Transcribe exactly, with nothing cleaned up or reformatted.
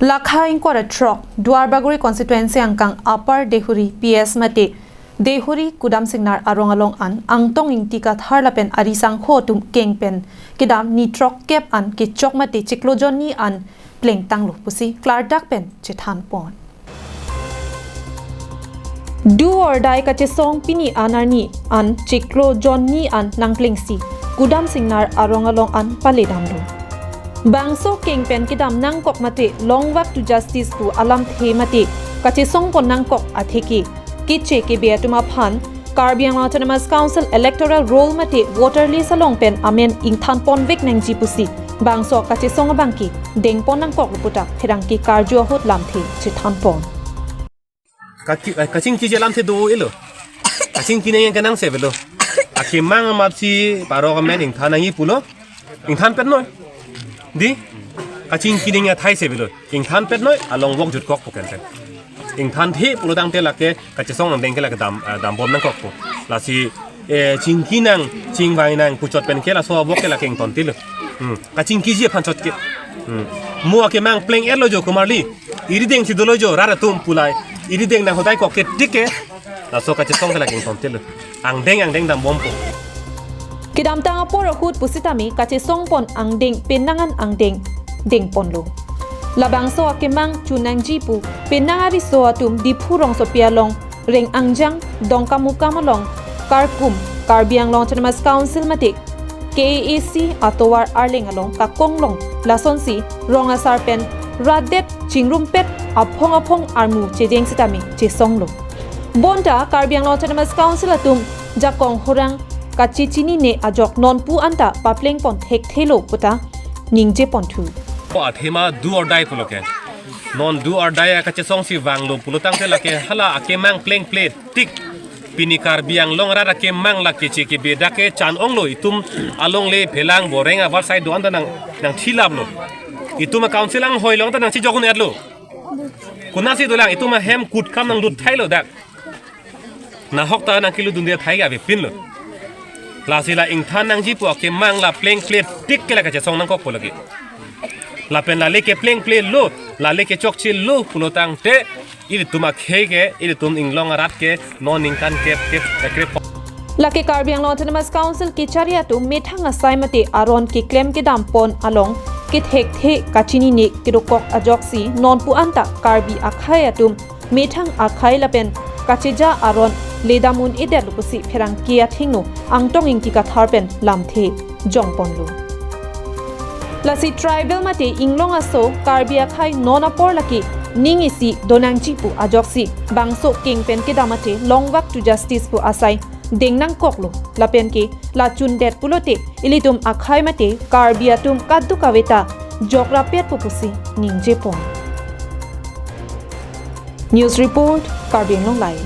Lakha ingkoi ra throk, Duarbagori constituency angkang Upper Deihori P S mate Deihori Kudam Singnar arong along an Angtong Ingti Kathar lapen ari sangho atum keng pen kedam ni throk kep an kechok mate chiklo jonni an plengtanglo pusi klardak pen chethan pon. Do or die kachesong pini an arni an chiklo jonni an nangplengsi Kudam Singnar arong along an paledamlo. Bangso keng pen kedam nangkok mate long walk to justice pu alamthe mate kachesong pon nangkok atheke keche kebe atum aphan Karbi Anglong Autonomous Council electoral roll mate voter list along pen amen ingthan ponvek nangji pusi bangso kachesong abangke dengpon nangkoklo puta pherangke karju ahut lamthe chethan pon. Kaki-, eh, kachingkiji alamthe do-elo. Kachingki nangji kenangsevelo. Akemang amatsi parok amen ingthan nangji pulo. Ingthan pet noi. Di? Kachingki nangji athai sevelo. Ingthan pet noi, along walk jutkokpo kente. Ingthanthe pulo tangte lake kachesong angdeng ke lake dam, eh, dambom nangkokpo. Lasi, eh, chingki nang, chingvai nang, puchot pen ke laso walk ke lake ingtontelo. Hmm. Kachingkiji aphan chot ke. Hmm. Mo akemang pleng-etlo jo komarli. Irideng si dolo jo rat atum pulai. Irideng nang hodai kok ke tik ke. Laso kachesong ke lake ingtontelo. Angdeng angdeng dambompo. Kedamtang apor ahut pusitame kachesong pon angdeng penang an angdeng dengponlo. Labangso akemang chun nangji pu penang ariso atum Diphu rongsopi along Reng Angjang, Dongkamukam along Karkum, Karbi Anglong Autonomous Council mate K A A C atovar arleng along kakonglong lasonsi rong asar pen rat det chingrumpet aphong aphong armu chejeng sitame chesonglo. Bonta Karbi Anglong Autonomous Council atum jakong horang kachechinine ajok nonpu anta papleng pon thekthelo puta ningje ponthu. O athema do or die pulo ke. Non do or die kachesong si vanglo pulo tangte lake hala akemang plengple tik. Pini Karbi Anglong rat akemang lake cheke bedak ke chan-onglo itum alongle phelang boreng abar sai do-an ta nang, nangthilaplo. Itum a-council anghoi along ta nangchijok un-etlo. Konatsi dolang itum ahem kutkam nanglut thailo dak. Nahok ta nangkelutdunde athai ke avepinlo. Lasi la ingthan nangji pu akemang la plengple tik ke la kachesong nangkokpo lake. Lapen lale ke plengplelo, lale ke chokchelo pulo tangte ilitum akhei ke, ilitum inglong arat ke non ningkan kep kep ekrep. Lake Karbi Anglong Autonomous Council kechari atum methang asai mate aron keklem kedam pon along kethekthe kachinine kedokok ajoksi nonpu anta Karbi akhei atum methang akhei lapen kacheja aron ledam un-edetlo pusi pherangke athengno Angtong Ingti Kathar pen lamthe jongponlo. Lasi tribal mate inglong aso Karbi akhei non apor lake ning isi donangji pu ajoksi bangso keng pen kedam mate long walk to justice pu asai deng nangkoklo lapen ke la chundet pulote ilitum akhei mate Karbi atum kadokave ta jokrapetpo pusi ningje pon. News report, Karbi Anglong Live.